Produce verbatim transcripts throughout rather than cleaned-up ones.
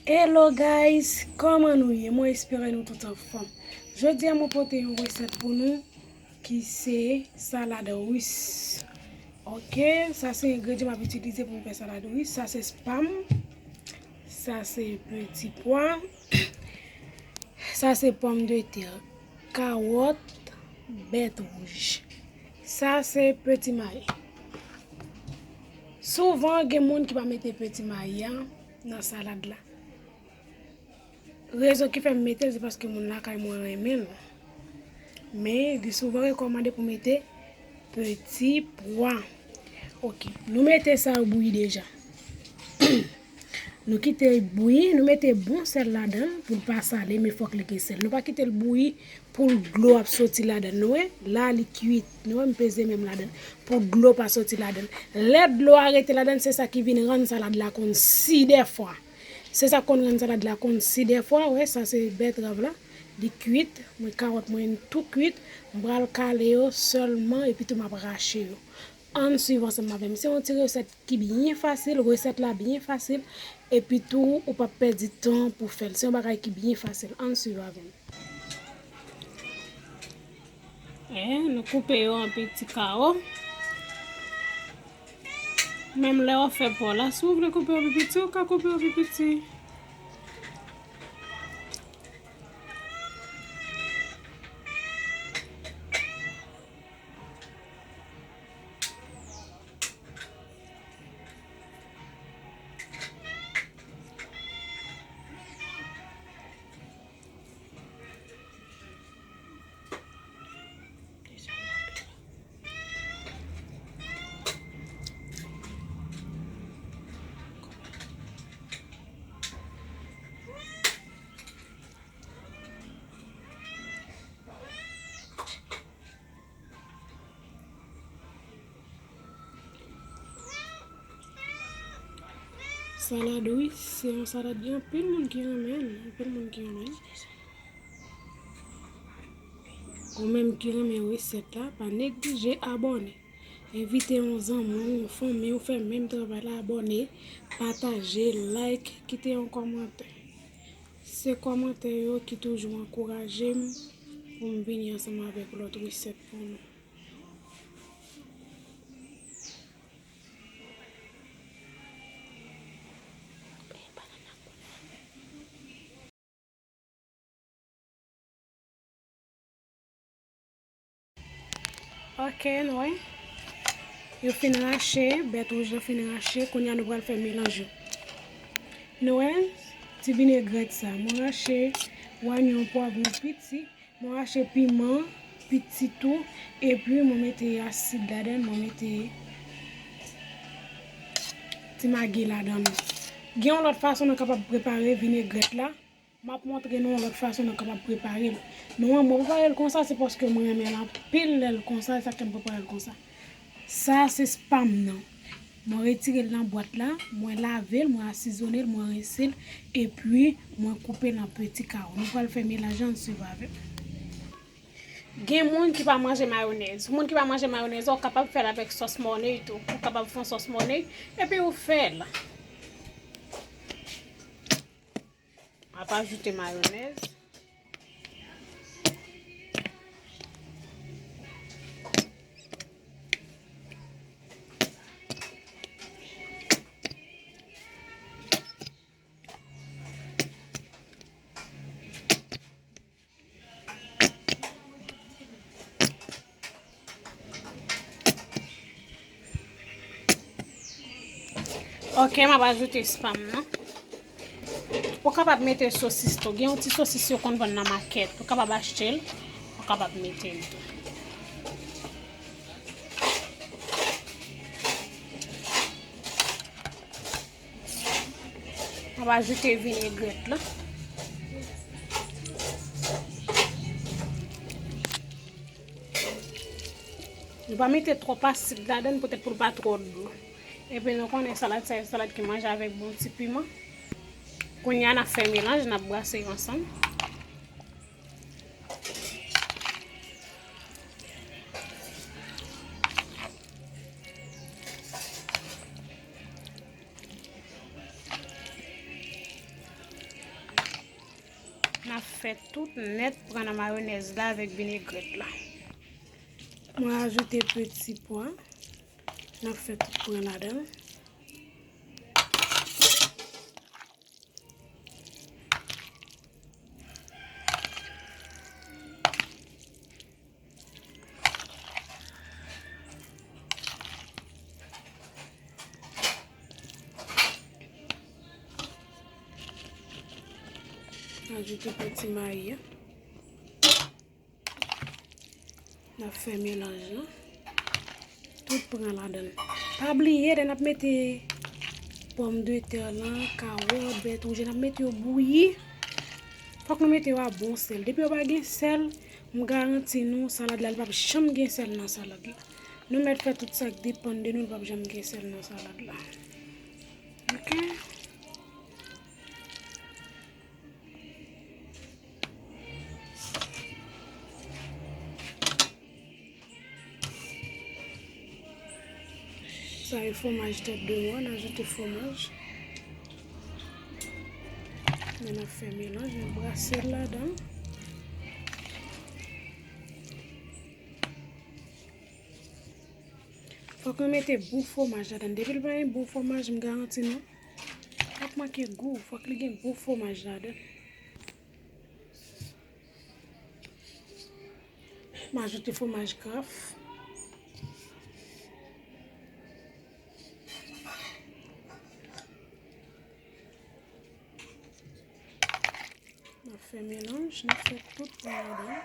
Hello guys, kòman nou ye? Mwen espere nou tout anfòm. Jodi a mwen pote yon resèt pou nou ki se salad ris. Ok, sa se engredyan m ap itilize pou m fè salad ris. Sa se spam, sa se peti pwa, sa se pòmdetè, kawòt, bèt wouj. Sa se peti mayi. Souvan gen moun ki pa mete peti mayi a nan salad la. Rezon ki fè m mete l, se paske moun lakay mwen renmen l. Men, li souvan rekòmande pou mete peti pwa. Ok, nou mete sa yo bouyi deja. Nou kite l bouyi, nou mete bon sèl ladan l pou l pa sale, men fòk li gen sèl. Nou pa kite l bouyi pou l dlo ap soti ladan l. Nou wè, la li kwit. Nou wè, m peze men m ladan l pou dlo pa soti ladan l. Lè dlo a rete ladan l, se sa ki vin rann salad la konn si dèfwa. Se sa k konn rann salad la konn si dèfwa, wè, sa se bètrav la, li kwit, mwen kawòt mwen tou kwit, m pral kale yo sèlman epi tou m ap rache yo. Ann swiv ansanm avè m. Se yon ti resèt ki byen fasil, resèt la byen fasil, epi tou ou p ap pèdi tan pou fè l. Se yon bagay ki byen fasil. Ann swiv avè m. E, nou koupe yo an piti kawo. Menm lè w ap fè pò la, si w vle koupe yo pi piti, ou ka koupe yo pi piti. Salad ris, se yon salad gen anpil moun ki renmen l, anpil moun ki renmen l. Ou menm ki renmen resèt la, pa neglije abòne. Envite yon zanmi w, yon fanmi w fè menm travay la, abòne, pataje, like, kite yon kòmantè. Se kòmantè yo ki toujou ankouraje m pou m vini ansanm avèk lòt resèt pou nou. Ok, nou wè. Yo fin rache, bèt wouj lan fin rache. Kounye a nou pral fè melanj yo. Nou wè, ti vinegrèt sa. Mwen rache wanyon, pwavwon piti. Mwen rache piman piti tou. Epi mwen mete asid ladan l, mwen mete ti magi ladan l. Gen yon lòt fason nou kapab prepare vinegrèt la. M ap montre nou yon lòt fason nou kapab prepare l. Nou wè, mwen prepare l konsa, se paske mwen renmen l anpil lè l konsa, se sa k fè m prepare l konsa. Sa se spam nan. Mwen retire l nan bwat la, mwen lave l, mwen asizone l, mwen rense l, epi mwen koupe l an peti kawo. Nou pral fè melanj, ann swiv avè m. Gen moun ki pa manje mayonèz. Moun ki pa manje mayonèz, ou kapab fè l avèk sòs mòney tou. Ou kapab fè yon sòs mòney, epi ou fè l. M ap ajoute mayonèz. Ok, m ap ajoute spam nan. Ou kapab mete sosis tou. Gen yon ti sosis yo konn vann nan makèt. Ou kapab achte l. Ou kapab mete l tou. M ap ajoute vinegrèt la. Nou pa mete twòp asid ladan l poutèt pou l pa twò dlo. Epi nou konnen salad sa, se salad ki manje avèk bon ti piman. Kounye a, n ap fè melanj, n ap brase yo ansanm. Ap fè tout nèt pran nan mayonèz la avèk vinegrèt la. Mwen ajoute peti pwa. N ap fè tout pran ladan l. Ajoute peti mayi a. N ap fè melanj lan. Tout pran ladan l. Pa bliye, lè n ap mete pòmdetè lan, kawòt, bèt wouj, lè n ap mete yo bouyi, fòk nou mete yo a bon sèl. Depi yo pa gen sèl, m garanti nou, salad la, li p ap janm gen sèl nan salad la. Nou mèt fè tout sa k depann de nou, li p ap janm gen sèl nan salad la. Oke? Sa e fwomaj tèt de mò, n ajoute fwomaj. Men n ap fè melanj, n ap brase l ladan. Fòk nou mete bon fwomaj ladan. Depi l pa gen bon fwomaj, m garanti nou, l ap manke gou. Fòk li gen bon fwomaj ladan. M ajoute fwomaj Kraft. N ap fè melanj, n ap fè tout pran ladan.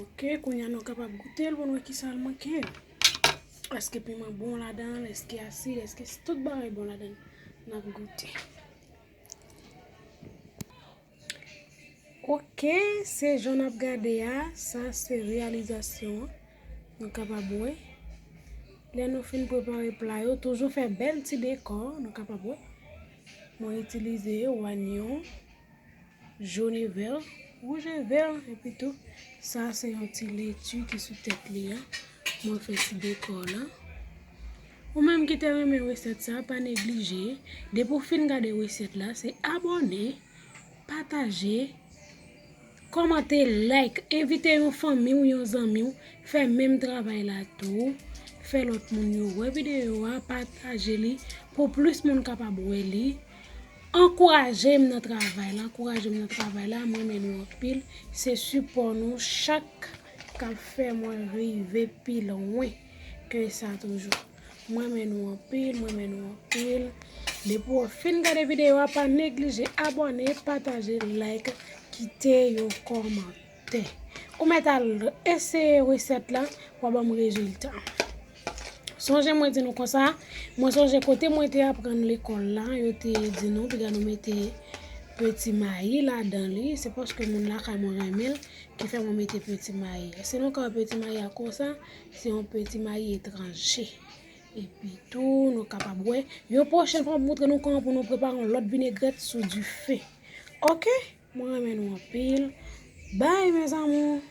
Oke, kounye a nou kapab goute l pou n wè kisa l manke. Èske piman bon ladan l? Èske asid? Èske tout bagay bon ladan l? N ap goute. Oke, se jan n ap gade a, sa se reyalizasyon an. Nou kapab wè. Lè nou fin prepare pla yo, toujou fè bèl ti dekò, nou kapab wè. Mwen itilize wanyon, jòn e vè, wouj e vè, epi tou, sa se yon ti leti ki sou tèt li a. Mwen fè ti dekò la. Ou menm ki te renmen resèt sa, pa neglije. Depi w fin gade resèt la, se abòne, pataje, kòmante, like, envite yon fanmi w, yon zanmi w, fè menm travay la tou. Fè lòt moun yo wè videyo a, pataje li pou plis moun kapab wè li. Ankouraje m nan travay la, ankouraje m nan travay la, m renmen nou anpil. Se sipò nou chak k ap fè mwen rive pi lwen ke sa toujou. M renmen nou anpil, m renmen nou anpil. Depi w fin gade videyo a, pa neglije abòne, pataje, like, kite yon kòmantè. Ou mèt al eseye resèt la, w a ban m rezilta. Sonje mwen di nou konsa, mwen sonje kote mwen te aprann lekòl la, yo te di nou piga nou mete peti mayi ladan li, se paske moun lakay mwen renmen l, ki fè mwen mete peti mayi. Si nou ka wè peti mayi a konsa, se yon peti mayi etranje. Epi tou, nou kapab wè. Yon pwochèn fwa, m ap montre nou kòman pou nou prepare yon lòt vinegrèt sou dife. Oke? Mwen renmen nou anpil. Bye, mes amours!